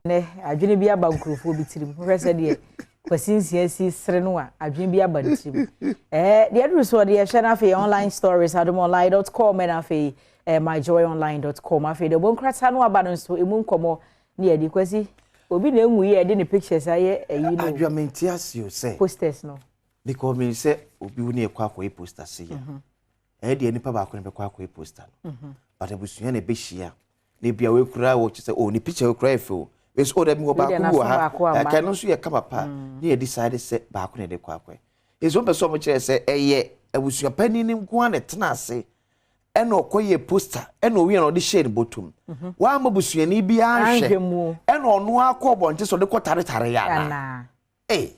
Nɛ adwene bi aba nkurɔfoɔ bi tirim. Wohwɛ sɛ deɛ Kwasi Nsia si sere no a, adwene bi aba ne tirim. Ɛɛ deɛ aduru soɔ deɛ ɛhwɛ no afei online stories adomonline.com ɛna afei eh, myjoyonline.com. Afei deɛ ɔbɔ nkrataa no aba no nso emu nkɔmmɔ ne yɛde Kwasi obi na enwu yi a yɛde ne pictures ayɛ ayi no. Adwa mente ase o sɛ. Posters no. Because me sɛ obi wo ne ɛkɔ akɔyɛ poster se yɛ. Ɛyɛ deɛ nipa baako na bɛkɔ akɔyɛ poster no. But abusua na ɛbɛhyia. Na ebi a wɔakura wɔ kyɛ sɛ oh ne picture wɔkura yɛ fɛ o. Bɛsɛ oh dabi wɔ baako bi wɔ ha. Ɛka no nso yɛ kama paa. Ne yɛ decide sɛ baako na yɛde kɔ akɔyɛ. Nso wɔn pɛ sɛ wɔn kyerɛ sɛ ɛyɛ abusua panin no nko ara na ɛtena ase ɛna ɔkɔyɛ poster ɛna owie na ɔde hyɛɛ ne bɔtɔm. Wamma busuani biara nhwɛ ɛna ɔno ara kɔ ɔbɔnten sɛ ɔde kɔ taretare yɛ anaa. Ei!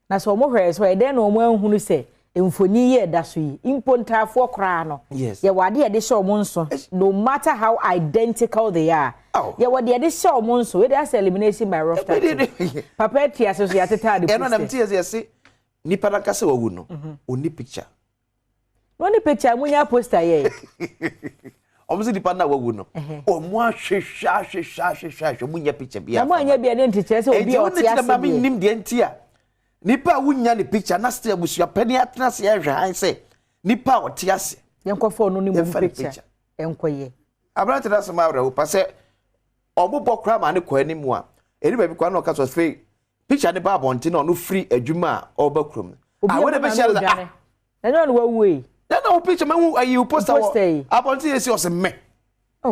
Na sɛ wɔn hwɛɛ so a, ɛdɛn na wɔn anhunu sɛ mfoni yi a ɛda so yi, mpo ntaafoɔ koraa no, yɛwɔ adeɛ a yɛde hyɛ wɔn nso, no matter how identical they are, yɛwɔ deɛ yɛde hyɛ wɔn nso, wei deɛ asɛ elimination by rough tactic. Papa ati ase so yɛateta ade Ɛno na posters. mete yɛ sɛ yɛse nipa no ankasa wawu no, ɔnni picture. Na ɔne picture mu nya poster yɛ. Wɔn sɛ nipa na wawu no. Wɔn ahwehwɛ ahwehwɛ ahwehwɛ ahwehwɛ wɔn nya picture bi. Na mo anya bi a ne nti kyerɛ sɛ obi a ɔte ase deɛ. Eti nim deɛ nti a nipa a wunya ne picture na sɛ abusua panyin atena ase ahwɛ han sɛ nipa a ɔte ase. Yɛn kɔfɔ ɔno ne mu picture nkɔyɛ. Aberante na asɛm awerɛho pa sɛ ɔmo bɔ koraa maa ne kɔ anim a ɛni baabi koraa na ɔka sɛ ɔfei picture ne ba abɔnten na ɔno firi adwuma a ɔreba kurom no. Obi a wɔn na ɔdwane. Ɛnyɛ ɔno wawu yi. Ɛna wo picture ma hu ayi wo poster wɔ abɔnten yɛ si ɔsɛ mɛ.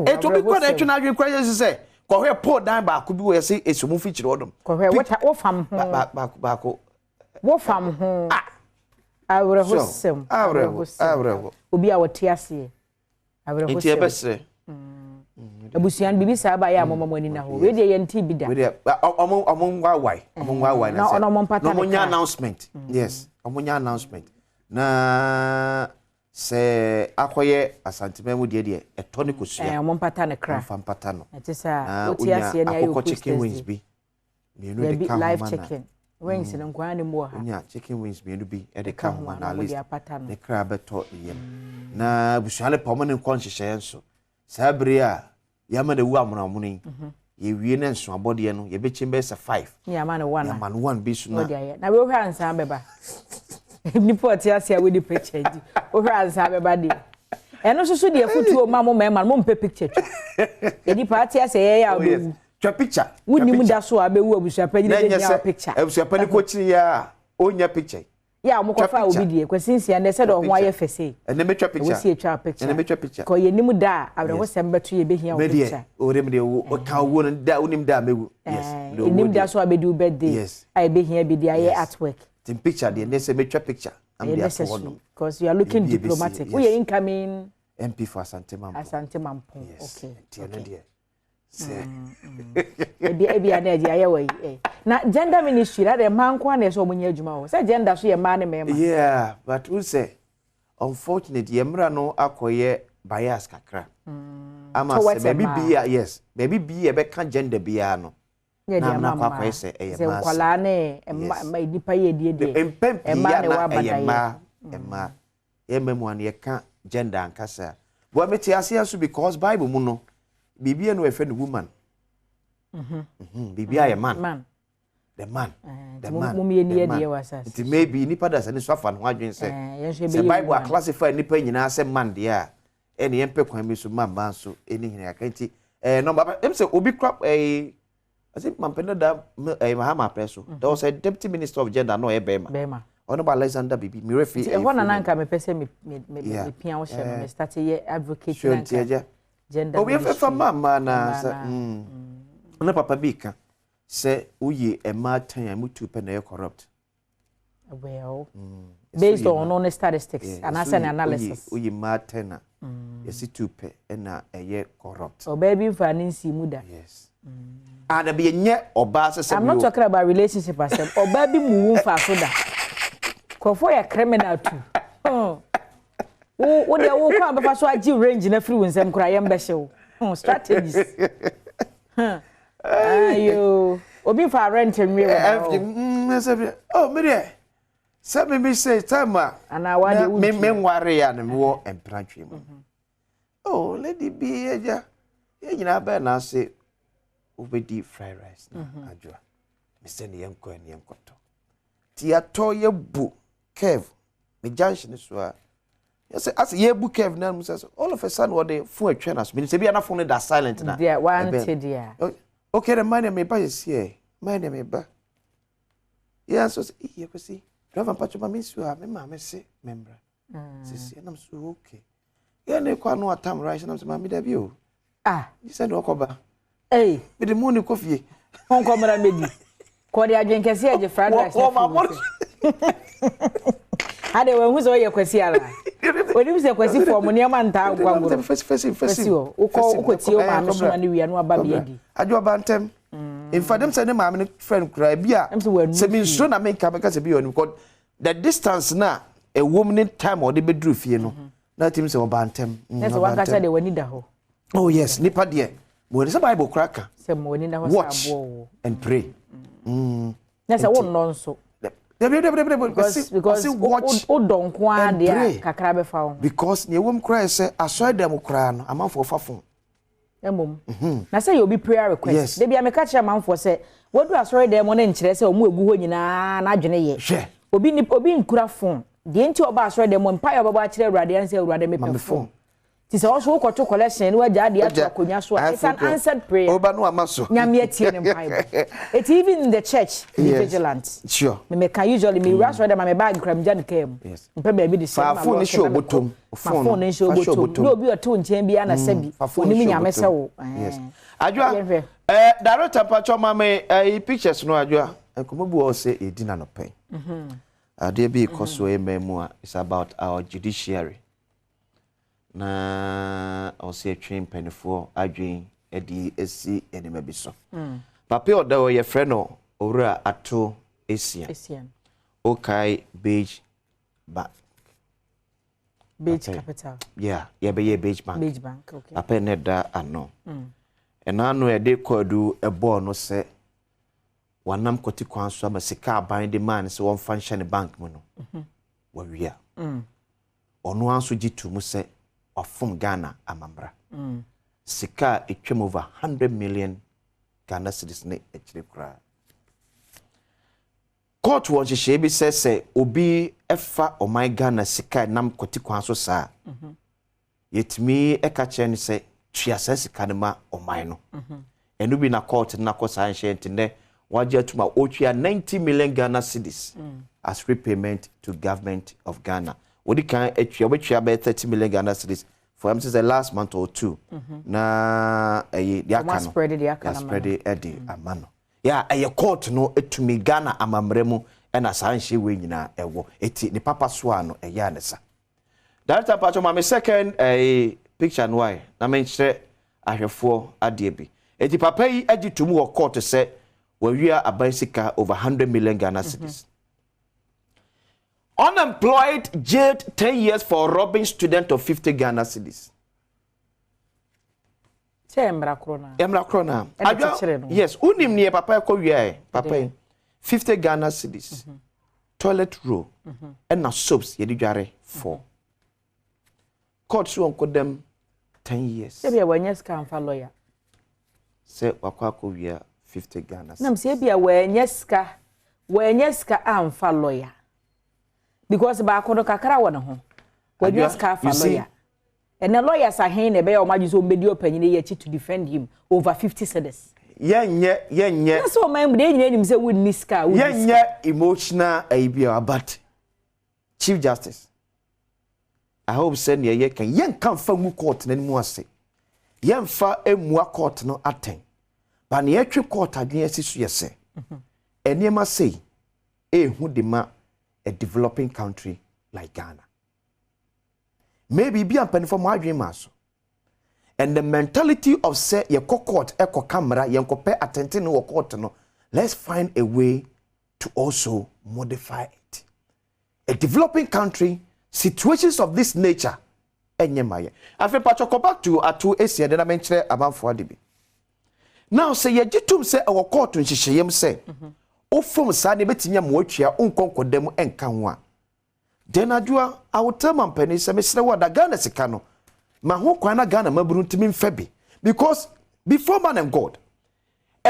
Etu obi kura na ɛtwe n'adwene kura yɛ si sɛ kɔhwɛ pole dan baako bi wɔ yɛ sɛ esi ɔmo fikyiri hɔ nom. Kɔhwɛ wota wofam ho. Baako baako. Wofam ho. Awerɛhosɛm. Awerɛhosɛm. Obi a wɔte aseɛ. Awerɛhosɛm. Nti ɛbɛsrɛ. Abusua no biribi saa ba yɛ a mɔmɔ mo ani na hɔ. Wei deɛ yɛn ti bi da. Wei deɛ ɔmo ɔmo nwaawae ɔmo nwaawae na sɛ na ɔmo mpata na ɔmo nya announcement. Yes ɔmo nya announcement na sɛ akɔyɛ Asanteman mu deɛ deɛ ɛtɔ ne kosua. Ɛɛ ɔmo mpata ne kra. Ɔmo mpata no. Ɛte sɛ a wote aseɛ ne ayɛ akokɔ chicken wings bi mmienu de ka ho live ma na chicken wings no nkoa ne mu wɔ ha. Wonya chicken wings mmienu bi de ka ho ma na at least apata no. Ne kra bɛtɔ ne yam. Na abusua no pɛ ɔmo ne nkɔ nhyehyɛeɛ nso. Saa bere a yɛama no awu amonamono yi, yɛwie ne nso abɔdeɛ no yɛbɛkyɛm bɛyɛ sɛ 5. Ne yɛama no one. Yɛama no 1 bi so na. Na wohwɛ ansa bɛba. Nipa ɔte ase a wodi picture di. Wohwɛ ansa bɛba deɛ. Ɛno nso so deɛ futuo ma mo mmarima no mo mpɛ picture twa. Nipa ate ase yɛyɛ a wobɛwu. Twa picture. Wonim da so a bɛwu abusua panyin bɛnya picture. Abusua panyin kɔkyiri yɛ a ɔnya picture. Yɛ a wɔkɔfa obi deɛ Kwasi Nsia ndɛ sɛdeɛ ɔho ayɛ fɛ sei. Ɛnɛ mɛtwa picture. Ɛwɔ si etwa picture. Ɛnɛ mɛtwa picture. Kɔ yɛ nim da a awerɛhosɛm bɛto yɛ bɛhia wo picture. Medeɛ ɔde medeɛ wo ɔka owuo no da wonim da a mɛwu. Yes. Ɛnim da so a bɛdi wo birthday. Yes. A ɛbɛhia bi de ayɛ artwork. Ti picture deɛ ndɛ sɛ mɛtwa picture. Ɛyɛ necessary because you are looking diplomatic. Woyɛ incoming. MP for Asante Mampong. Asante Mampong. Yes. Okay. Nti ɛno deɛ. Sɛ. Ebi ebi a na ɛde ayɛ wɔ yi. Na gender ministry na deɛ mmaa nko ara na ɛsɛ wɔn nyɛ adwuma wɔ. Sɛ gender so yɛ mmaa ne mmarima. Yeah, but n sɛ unfortunately yɛn mmara no akɔyɛ bias kakra. Ama sɛ baabi bi a yes, baabi bi a ɛbɛka gender biara no. Na amena akɔ akɔyɛ sɛ ɛyɛ mmaa asɛm. Nkwadaa ne mma nipa yɛ die deɛ. Mpɛn pii yɛ na ɛyɛ mmaa mmaa. Yɛn mma mu a no yɛka gender ankasa. Well, mete aseɛ nso because Bible mu no biribi a no yɛfrɛ no woman. Biribi a yɛ man. Man. The man. The man. The man. Nti maybe nipa da sɛ ne so afa ne ho adwene sɛ sɛ Bible a classify nipa nyinaa sɛ man deɛ a ɛne yɛn pɛ kwan bi so ma mmaa nso ɛne hene aka nti ɛɛ nɔmba ɛm sɛ obi kura ɛɛ ɔsɛ mampɛ da ɛɛ Mahama apɛ so there was a deputy minister of gender na ɔyɛ bɛrima. Bɛrima. Ɔno ba Alexander bibi mi refi. Ɛhɔ na nanka mepɛ sɛ me me me me pia wo hyɛ no me start yɛ advocate nanka gender ministry. Obi afɛfa maa mmaa na sɛ ɔne papa bi ka sɛ woyi mmaa tan a mutu pɛ na ɛyɛ corrupt. Well, based on on statistics and as an analysis. Woyi mmaa tan a yɛsi tu pɛ na ɛyɛ corrupt. Ɔbaa bi nfa ne nsi mu da. Yes. Ah, na bi nyɛ ɔbaa sɛ sɛ I'm not talking about relationship asɛm. Ɔbaa bi mu wo nfa so da. Nkurɔfoɔ yɛ criminal too. Wo wo deɛ wo kwan bɛfa so agye range na firi wo nsɛm koraa yɛn bɛhyɛ wo. Strategies. Ayo. Obi nfa rent nwie wɔ da o. Oh, me deɛ sɛ me mi sɛ time a. Ana wa de wo me me nware a na me wɔ mprantwe mu. Oh, lady bi agya yɛn nyinaa bɛn na ase. Wobɛdi fried rice na adwoa. Mesɛ ne yɛnkɔ ne yɛnkɔtɔ. Nti yɛatɔ, yɛbu curve ne junction so a, yɛsɛ asɛ yɛbu curve na mu sɛ all of a sudden wɔde phone atwa na so. Menim sɛ bia na phone no da silent na. Deɛ wante deɛ. Okay, then man meba yɛsi ɛ man meba. Yɛn nso sɛ iyi yɛkɔsi driver, mpatwɔ ma me nsuo a me maame se membra. Sisi ɛnam so, okay. Yɛn ne kɔ ano atam rice nam sɛ, "Maame, dabi o." Ah. Gye sɛ ne ɔkɔba. Ei. Mede mu ne kɔ fie. Nkɔmmra mɛdi. Kɔde adwen kɛseɛ agye fried rice. Wɔ ma mo. Ade wɔn sɛ ɔyɛ Kwasi ara. Onim sɛ Kwasi fɔ ɔmo nneɛma ntaa nkwangoro. Fɛsi fɛsi fɛsi. Fɛsi hɔ. Wokɔ wokɔtie wo maame soma ne wia no aba bea di. Adwo ɔba ntɛm. Nfa dem sɛ ne maame no friend kura bi a. Ɛm sɛ wɔanu sɛ mi nsuro na mi nka mi ka sɛ bi yɛ ɔnim because the distance na ɛwɔ mu ne time a ɔde bɛduru fie no na tim sɛ ɔba ntɛm. Na sɛ ɔba wankasa ntɛm. Deɛ w'ani da hɔ. Oh yes, nipa deɛ mo sɛ Bible kora ka. Sɛ mo w'ani da hɔ sɛ watch aboɔ wo. And pray. Na sɛ wonnɔ nso. Dabi dabi dabi dabi. Because watch wodɔ nko ara and deɛ pray. A kakra bɛfa wo ho. Because nea ɛwɔ mu koraa yɛ sɛ asɔre dɛm koraa no, amanfoɔ fa phone. Mmom na sɛ yɛ obi prayer request. Debi a meka kyerɛ amanfoɔ sɛ wadu asɔre dɛm mu no nkyerɛ sɛ ɔmo egu hɔ nyinaa n'adwene yɛ. Hwɛ. Obi ni obi nkura phone deɛ nti ɔba asɔre dɛm mu, mpaeɛ a ɔbɛbɔ akyerɛ Awurade ɛne sɛ, "Awurade, mepɛ Mame phone." phone. Ti sɛ ɔso wokɔto collection ne wagya adeɛ ato Wagya. akonnwa so a, it's an iPhone kura. answered prayer. Ɔba no ama so. Nyame atie ne mpaebɔ. Eti even in the church, be vigilant. Memeka usually me wura asɔre dɛm a, me bag kura megya ne kaa mu. Mpɛ baabi de hyɛ. Fa Ma phone no lock hyɛ na mekɔ. obotom. Ma Phone phone no nhyɛ fa hyɛ obotom. obotom. Na obi a ɔte wo nkyɛn biara na sɛbi Fa phone onim no hyɛ Nyame obotom. sɛ wo. Adwoa, Yɛhwɛ. Director, mpatwɔ ma me pictures no, Adwoa. Nkɔmmɔ bi wɔ hɔ sɛ yɛdi na nɔpɛ. Adeɛ bi kɔ so ɛmɛ mu a, it's about our judiciary. Na ɔsɛ yɛtwe mpanimfoɔ adwen de asi nneɛma bi so. Papa yi ɔda hɔ, yɛfrɛ no Owura Ato Esia. Esian. Okae Beige Bank. Beige Capital. Yeah, yɛbɛyɛ Beige Bank. Beige Bank, okay. Papa yi ne da ano. Ɛna ano yɛde kɔɔdu ɛbɔɔ no sɛ wanam kɔte kwan so ama sika aban de maa no sɛ wɔmfa nhyɛ ne bank mu no. Wawia. Ɔno ara nso gye to mu sɛ wafom Ghana amambra. Sika a ɛtwam over 100 million Ghana cedis ne akyire koraa. Court wɔ nhyehyɛe bi sɛ obi ɛfa ɔman Ghana sika a ɛnam kɔte kwan so saa, yɛtumi ɛka kyerɛ no sɛ tua saa sika no ma ɔman no. Ɛno bi na court no nakɔ saa nhyɛ, nti nnɛ wagye atum a ɔtua 90 million Ghana cedis as repayment to government of Ghana. Wɔde kan atua, wɔbɛtua bɛyɛ 30 million Ghana cedis for ɛm sɛ last month or two na ɛyɛ deɛ aka no spread deɛ aka no ama no. Spread ɛde ama no yà. Ɛyɛ court no etumi Ghana amammerɛ mu ɛna saa nhyɛ wei nyinaa ɛwɔ eti ne papa so a no ɛyɛ a ne sa. Director, mpatwɔ maame second ɛɛ picture no ayɛ na menkyerɛ ahwɛfoɔ adeɛ bi. Eti papa yi agye tum wɔ court sɛ wɔawia aban sika over 100 million Ghana cedis. Unemployed jailed 10 years for robbing student of 50 Ghana cedis. Sɛ mmara korɔ na. Mmara korɔ na. Ɛna kyekyere no. Yes, wonim neɛ papa ɛkɔ wiaɛ? Papa yi 50 Ghana cedis, toilet roll ɛna soaps yɛde dware for court so wɔnkɔ dɛm 10 years. Sɛ bia wɔanya sika amfa lawyer. Sɛ wakɔ akɔ wia 50 Ghana Nam sɛ bia wɔanya sika amfa lawyer. Because baako no kakra wɔ ne ho. Wɔanya sika afa lawyer. Ɛnɛ lawyers ahen na ɛbɛyɛ wɔn adwene sɛ wɔn bɛdi ɔpanyin yi akyi to defend him over 50 cedis? Yɛnyɛ Na sɛ ɔman mu deɛ, nyinaa nim sɛ wonni sika a wonni sika. Yɛnyɛ emotional ayi bi a, but Chief Justice, I hope sɛ nea yɛka, yɛnka mfa ngu court n'anim ase, yɛmfa emua court no atɛn, ba nea yɛtwe court adwene asi so yɛ sɛ nneɛma sei ehu de ma a developing country like Ghana. Maybe bi a mpanimfoɔ mo adwene maa so and the mentality of sɛ yɛkɔ court ɛkɔ camera, yɛnkɔpɛ atɛntɛn wɔ court no, let's find a way to also modify it. A developing country, situations of this nature ɛnyɛ ma yɛ. Afei patro, kɔ back to Ato Esia de na menkyerɛ amanfoɔ ade bi. Now sɛ yɛgye tom sɛ ɛwɔ court nhyehyɛeɛ mu sɛ wofom saa ne ebɛtumi ama watua nkɔ nkɔda mu ɛnka ho a, then Adwoa, I will tell my mpanin sɛ mesrɛ wo ada Ghana sika no ma ho kwan na Ghana mabunu ntumi mfɛ bi, because before man and God,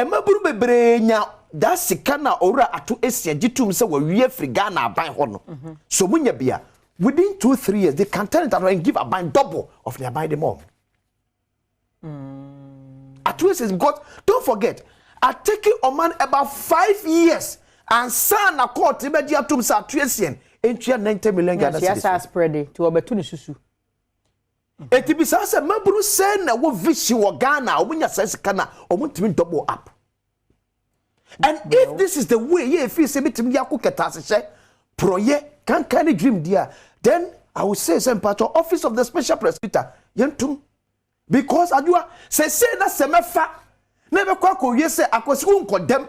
Mmabunu bebree nya that sika na Owura Ato Essien gye tom sɛ wɔawie afiri Ghana aban hɔ no. So ɔmo nya bi a, within 2, 3 years they can turn it around and give aban double of the aban de ma ɔmo. Ato Essien, because don't forget, atake ɔman about 5 years ansa na court bɛgye atom sɛ Ato Essien ntua 90 million Ghana cedis. Saa spread nti wɔbɛto ne susu. Eti bisa sɛ mmabunu sɛ na ɛwɔ vision wɔ Ghana a wɔn nya saa sika na wɔn ntumi double up. And if this is the way yɛ efi sɛ bitumi de akɔ kɛtɛ asehyɛ porɔyɛ kankan ne dream di a, then I will say sɛ mpatɔ Office of the Special Prosecutor yɛn tum, because adwoa sɛ na sɛ mɛfa na ɛbɛkɔ akɔwie sɛ akɔsi wo nkɔdɛm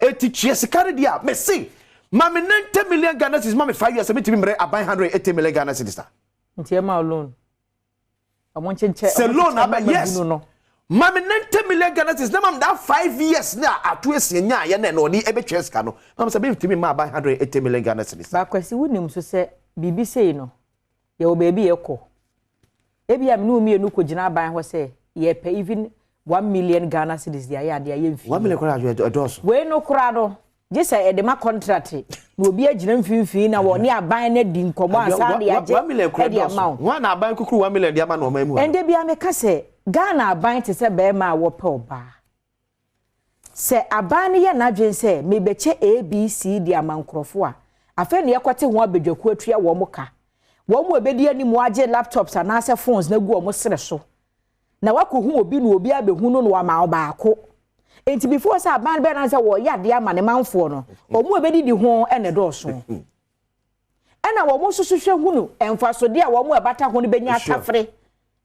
eti tua sika no deɛ a, mɛse maame 90 million Ghana cedis ma me 5 years, sɛ metumi mmerɛ aban 180 million Ghana cedis a. Nti ɛma loan, ɔmo nkyekyɛ. Sɛ loan aba, yes, maame 90 million Ghana cedis na maame that 5 years na Ato Esia nya ayɛ na ɛna ɔde ɛbɛtwa sika no, maame sɛ metumi ma aban 180 million Ghana cedis. Bakwasi, wunim so sɛ biribi sei no yɛwɔ baabi yɛkɔ, ebi a mene mmienu kɔ gyina aban hɔ sɛ yɛpɛ even 1 million Ghana cedis de ayɛ adeɛ ayɛ mfie. 1 million koraa adwo ɛdɔɔso. Wei no koraa no gye sɛ ɛde ma contract na obi agyina mfimfini na wɔne aban no adi nkɔmmɔ ansa de agye 1 million koraa ɛde ama wo. Wɔn na aban kukuru 1 million de ama na ɔman mu ha. Ɛnde bia meka sɛ Ghana aban te sɛ bɛrima a wɔpɛ ɔbaa. Sɛ aban no yɛ n'adwene sɛ mebɛkyɛ ABC de ama nkurɔfoɔ a, afei na yɛkɔte ho abadwakuo atua wɔn ka, wɔn mu ebedi anim agye laptops anaasɛ phones na gu wɔn sere so na wakɔhu obi na obi abɛhu no na wama ɔbaako. Nti before sɛ aban bɛyɛ na sɛ wɔyɛ adeɛ ama ne manfoɔ no, wɔn mu ebedidi ho ɛna ɛdɔɔso, ɛna wɔn nso so hwɛ hunu mfasodeɛ a wɔn mu ɛbata ho no bɛnya atafere.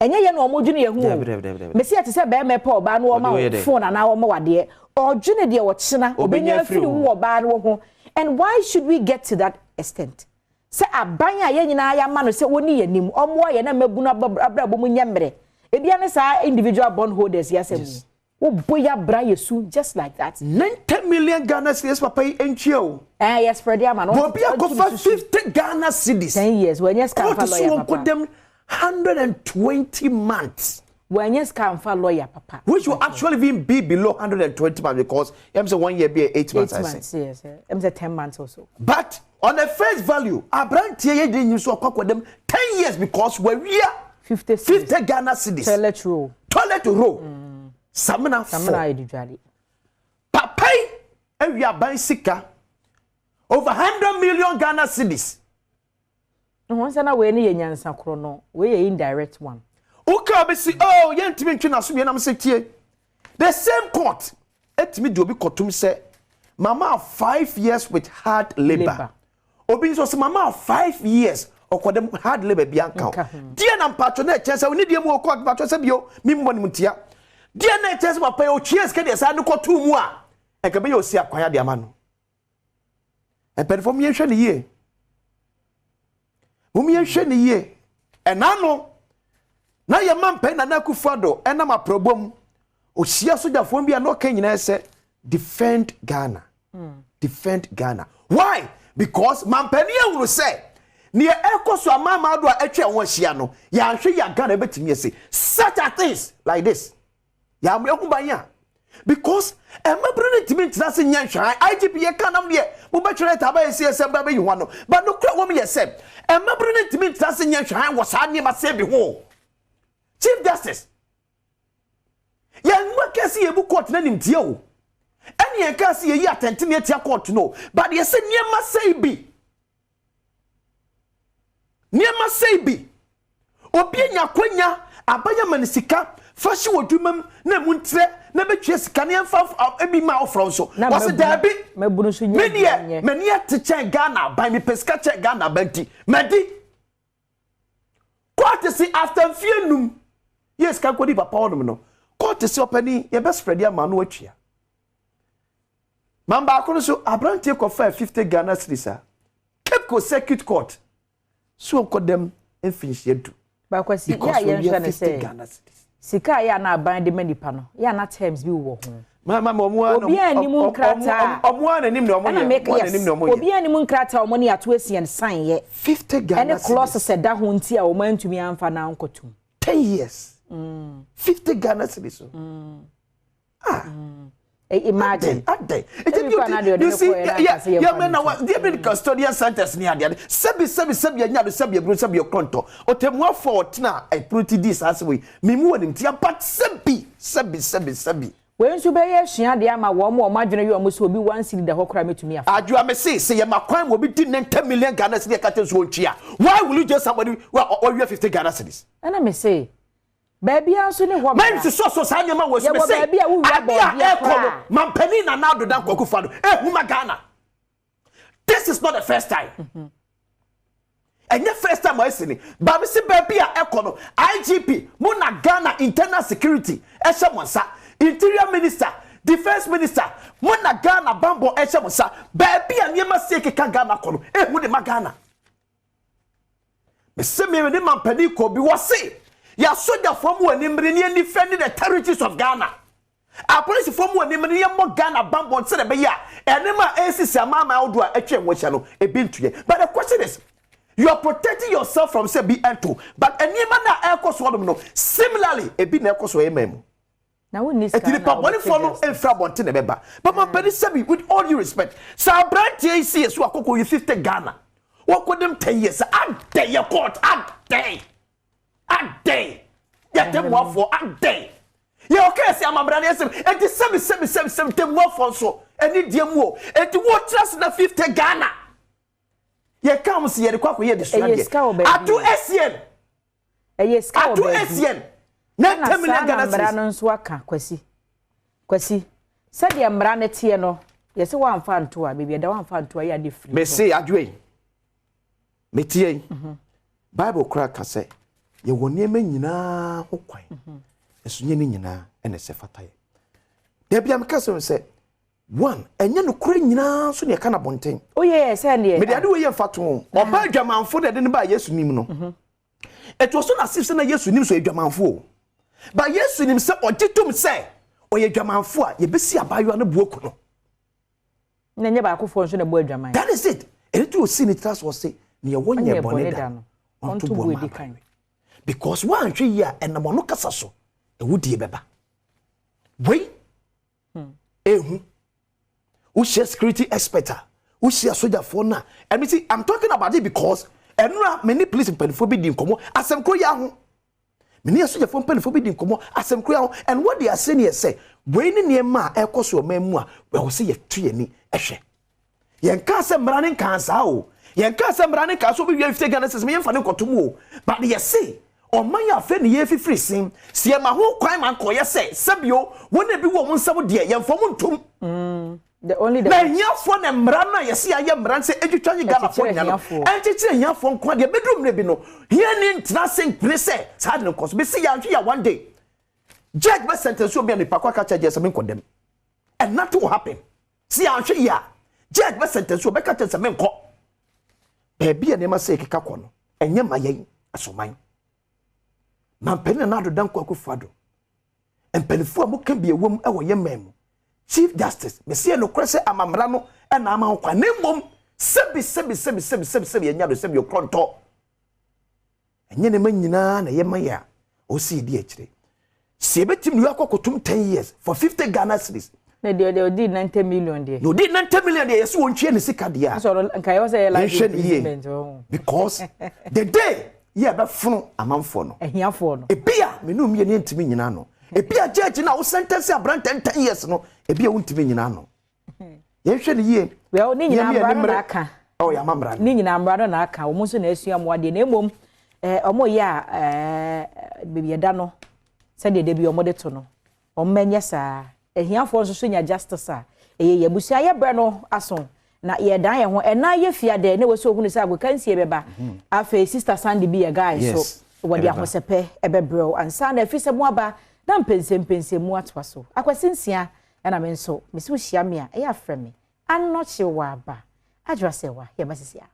Ɛnyɛ yɛn na wɔn dwene yɛn ho o. Mesi ɛte sɛ bɛrima pɛ ɔbaa no, wɔma wo phone anaa wɔma wadeɛ, ɔdwene deɛ ɔkyena ɔbɛnya afiri wo ɔbaa no ho. And why should we get to that extent sɛ aban a yɛn nyinaa yɛama no sɛ wɔni yɛn anim, ɔmmoa yɛn na mmabunu abrabɔ mu nyɛ mmerɛ ebia ne saa individual bond holders yɛ asɛm mu wobɔ yɛ abra yɛ su just like that? 90 million Ghana cedis papa yi ntua o. Ɛɛ, yɛ spread ama no. Obi akɔfa 50 Ghana cedis. 10 years, wɔnyɛ sika nfa Court so lawyer wɔn papa. kɔ dɛm 120 months. Wɔnyɛ sika nfa lawyer papa. Which will actually even be below 120 months because yam sɛ one year be 8 months. 8 I say. months, yes. Ɛm sɛ 10 months or so. But on the face value, aberanteɛ yɛ de nyi so ɔkɔ akɔ dɛm 10 years because wɔawia 50 cedis. 50 Ghana cedis. Toilet roll. Toilet roll. Samina samina four. Ayɛ di dwale. Papa yi awia aban sika over 100 million Ghana cedis. Wɔn sɛ na wei no yɛ nyansa korɔ no, wei yɛ indirect one. Woka bɛsi, oh, yɛntumi ntwe n'aso mmienam sɛ tie, the same court etumi de obi kɔtum sɛ mama 5 years with hard labour. Labour. Obi nso sɛ mama 5 years ɔkɔdɛm hard labour bi anka Nka ho. ho. Deɛ na mpatwɔ na ɛkyɛn sɛ oni deɛ mu wɔ court mpatwɔ sɛ bio mi mmɔ ne mu tia deɛ na ɛkyɛn sɛ papa yi otwie sika deɛ saa ne kɔtu mu a ɛnka bɛyɛ osi akwan ade ama no. Mpanyinfoɔ, mu yɛnhwɛ ne yie, mu yɛnhwɛ ne yie. Ɛna no na yɛ ma mpɛn Nana Akufo Addo ɛnam aprɔbɔ mu ohyia sogyafoɔ bi a na ɔka nyinaa sɛ defend Ghana, defend Ghana. Why? Because mampanin ahunu sɛ nea ɛkɔ so amaama do a atwa wɔn ahyia no, yɛanhwɛ yɛ Ghana ɛbɛtumi ase such a things like this yɛamoa ho ban a, because ɛmabere no ntumi ntena ase nyɛ nhwɛhan. IGP yɛ ka nam deɛ mobɛtwerɛ taaba yɛsi ɛsɛ ba bɛyi ho ano, but nokora wɔm yɛ sɛ ɛmabere no ntumi ntena ase nyɛ nhwɛhan wɔ saa nneɛma sɛ bi ho. Chief Justice, yɛn mma kɛse yɛbu court no anim tie o, ɛne yɛn kaa sɛ yɛyi atɛntene atia court no, but yɛsɛ nneɛma sɛe bi, nneɛma sɛe bi, obi anya akwanya, abaya ma ne sika fa hye wɔ dwuma mu na emu ntrɛ na bɛtwa sika na yɛmfa ebi ma ɔfrɔ nso wɔsi daabi. Mɛbunu nso nyɛ Me deɛ m'ani ate kyɛn Ghana aban, mepɛ sika kyɛn Ghana aban nti mɛdi. Court si after mfie 5 yɛ sika nkɔdi papa hɔnom no, court si ɔpanin yɛbɛ spread ama no atua. Man baako no so aberanteɛ kɔfaa 50 Ghana cedis a Cape Coast Circuit Court so ɔnkɔ dɛm mfinhyia 10. Bakwasi, yɛ a yɛnhwɛ ne sɛ sika a yɛ ana aban de ma nipa no, yɛ ana terms bi wɔ ho. Mama ɔmo a Obi a anim nkrataa. Ɔmo a n'anim na ɔmo yɛ, ɔmo a n'anim na ɔmo yɛ. Obi a anim nkrataa ɔmo ne ato esi yɛn san yɛ. 50 Ghana ɛne clauses ɛda ho nti a ɔmo antumi anfa na ankɔtum. 10 years, 50 Ghana cedis o. Ah. Imagine. Adɛn eti you see, yɛ mɛ na wa deɛ bi custodian centers ni adeɛ sɛbi sɛbi sɛbi ɛnya do, sɛbi eburu, sɛbi ɛkɔntɔ ɔtɛmuafo ɔtena ɛpuru ti di saa asɛm yi mimu wɔ ne ti but sɛbi sɛbi sɛbi sɛbi. Wei nso bɛyɛ asuadeɛ ama wɔn a wɔn adwene yɛ wɔn sɛ obi 1 cedi da hɔ koraa mɛtumi afa. Adwoa, me se sɛ yɛ ma kwan wɔ bi di 90 million Ghana cedis, ɛka kyerɛ so wɔn tua, why will you jail somebody who ɔwia 50 Ghana cedis? Ɛna me se baabi a nso ne hɔ mɛn sisɔ so saa nneɛma wɔ so. Yɛwɔ baabi a wowia adeɛ a bɔɔdeɛ ɛkɔ no koraa. Mampanin Nana Addo Dankwa Akufo-Addo ehuma Ghana. This is not the first time, ɛnyɛ first time a ɛsi ni baabi si. Baabi a ɛkɔ no, IGP mo na Ghana internal security ɛhyɛ mo nsa, Interior Minister, Defence Minister, mo na Ghana bambɔ ɛhyɛ mo nsa. Baabi a nneɛma sie keka Ghana kɔ no, ehu de ma Ghana. Mese mi ne mampanin kɔ bi wɔ se yasogyafoɔ mu wɔ nimiri ne yɛn defend the territories of Ghana, apolisifoɔ mu wɔ nimiri ne yɛn mmɔ Ghana bambɔ nsɛdɛ bɛyɛ a ɛnum a ɛsisi amaama ahodoɔ a atwa ɛho ahyia no ebi ntuyɛ. But the question is, you are protecting yourself from say bi ɛnto, but nneɛma na ɛkɔ so wɔnom no, similarly ebi na ɛkɔ so ɛyɛ mɛn mu. Na wonni sika Eti nipa bɔnifoɔ no mfiri abɔnten na ɛbɛba. But mampanin, sɛbi, with all due respect, sɛ aberanteɛ yi si yɛ so akɔkɔ yi 50 Ghana, wɔkɔ dem 10 years, adɛ yɛ court, adɛ adɛ yɛ tɛmuafoɔ, adɛ yɛ ɔkɛ sɛ amamra ne ɛsɛm. Eti sɛbi sɛbi sɛbi sɛbi, tɛmuafoɔ nso ɛni deɛ mu o. Eti wɔtena se na 50 Ghana yɛ kam si yɛde kɔ akɔyɛ adesua. Ɛyɛ sika wɔ deɛ baabi. Ato SCN. Ɛyɛ sika wɔ Ato baabi. SCN na ɛna 10 million saa na Ghana mmara cedis. no nso aka. Kwasi, Kwasi, sɛdeɛ mmara no teɛ no, yɛsɛ woamfa nto a baabi ɛda woamfa nto a yɛ ade firi. Mese adwoe yi, metie yi, Bible koraa ka sɛ yɛwɔ nneɛma nyinaa ho kwan, nso nyɛ ne nyinaa ɛna ɛsɛ fata yɛ. Dabi a meka sɛ sɛ one, ɛnyɛ nokorɛ nyinaa nso ne ɛka no abɔnten. Woyɛ sɛ neɛ Mede ade wei yɛ mfa to ho. Ɔba adwamanfo na ɛde no baa Yesu nim no, ɛtoɔ so na asif sɛ na Yesu nim sɛ ɔyɛ adwamanfo o, ba Yesu nim sɛ ɔgye tom sɛ ɔyɛ adwamanfo a yɛbɛsi abaayewa no buoku no. Na nyɛ baakofoɔ nso na ɛbɔ adwaman. That is it. Ɛno ti osi ne tira so, ɔse nea wɔnyɛ Ɔnyɛ bɔne bɔne da da no, ɔnto ɔnto boɔ boɔ ma edi aban kan. Because woanhwɛ yi a, ɛnam ɔno kasa so ɛwodie bɛba. Wei ehu wohyia security expert a, wohyia sogyafoɔ no a, ɛno ti I'm talking about it because ɛnura me ne police mpanimfoɔ bi di nkɔmɔ asɛm koro yi aho. Me ne asogyafoɔ mpanimfoɔ bi di nkɔmɔ asɛm koro yi aho, and what they are saying yɛ sɛ wei ne nneɛma a ɛkɔ so ɔman mu a ɛwɔ sɛ yɛtu yɛn ni ɛhwɛ. Yɛn kaa sɛ mmara ne nkaa saa o, yɛn kaa sɛ mmara ne nkaa so obi wia 50 Ghana cedis yɛn fa ne nkɔto mu o, but yɛse ɔman yɛ afɛ ne yɛ fifiri sin si yɛ ma ho kwan ma nkɔyɛ sɛ sɛbio wɔn a ebi wɔ wɔn nsam deɛ yɛn fɔm ntom. The only the Na ahiafoɔ na mmara no a yɛsi ayɛ mmara no sɛ edwitwa nye Ghanafoɔ Ɛkyekyere nya no ahiafoɔ. ɛnkyekyere ahiafoɔ nko adeɛ. Bɛduru mmerɛ bi no, hiani ntena ase mpene sɛ saa de no nkɔ so bɛsi. Yɛanhwe yɛ, one day judge bɛ sentence obi a nipa kɔ aka kyerɛ judge sɛ menkɔ dɛm, and nothing will happen. Si yɛanhwe yɛ a, judge bɛ sentence obi bɛka kyerɛ sɛ menkɔ. Baabi a nneɛma sɛ ɛkeka kɔ no, ɛnyɛ ma yɛn asoman. Mampanin Nana Addo Dankwa Akufo-Addo, mpanimfoɔ a moka bi ɛwɔ mu ɛwɔ yɛn man mu, Chief Justice, mesi yɛ nokorɛ sɛ amamra no ɛna ama ho kwan, na mmom sɛbi sɛbi sɛbi sɛbi sɛbi sɛbi yɛnya do sɛbi okorɔ ntɔ. Ɛnyɛ nneɛma nyinaa na ɛyɛ ma yɛ a ɔsi yɛ di akyire sɛ yɛbɛtumi ne akɔ kɔtum 10 years for 50 Ghana cedis. Na deɛ ɔdi 90 million deɛ. Na ɔdi 90 million deɛ, yɛsɛ wɔntwie ne sika deɛ a. Asɔ nka yɛ sɛ yɛ life Yɛnhwɛ ne yie. imprisonment ɔho. Because the day yɛ bɛfono amanfoɔ no, ahiafoɔ no. Ebi a menu mmienu ntumi nyina no, ebi a judge na wo sentence aberante 10 years no, ebi a wontumi nyina no. Yɛnhwɛ ne yie. Well, ne nyinaa Yɛn mmara no mmerɛ- na aka. Ɔ yɛ ama mmara no. Ne nyinaa mmara no na aka. Wɔn nso na asua mu adeɛ, na mmom wɔn yɛ a beebi ɛda no sɛdeɛ de bi wɔn de to no, wɔn mmɛnyɛ saa. Ahiafoɔ nso so nya justice a ɛyɛ yɛ abusua. Yɛ brɛ no aso na yɛdan yɛn ho ɛnan yɛ fia dɛ ne wɔsɛ ohunu sɛ agokansie bɛba. Afei Sister Sandy bi yɛ guy so wɔde ɛbɛba. Ahosɛpɛ ɛbɛbrɛw ansa na efi sɛ mo aba na mpɛnsɛmpɛnsɛm mu atoa so. Akwasi Nsia ɛna me nso mesi wohyia me a ɛyɛ afrɛ me anɔkye wɔ aba adwira sɛ wa yɛ ma sisi a.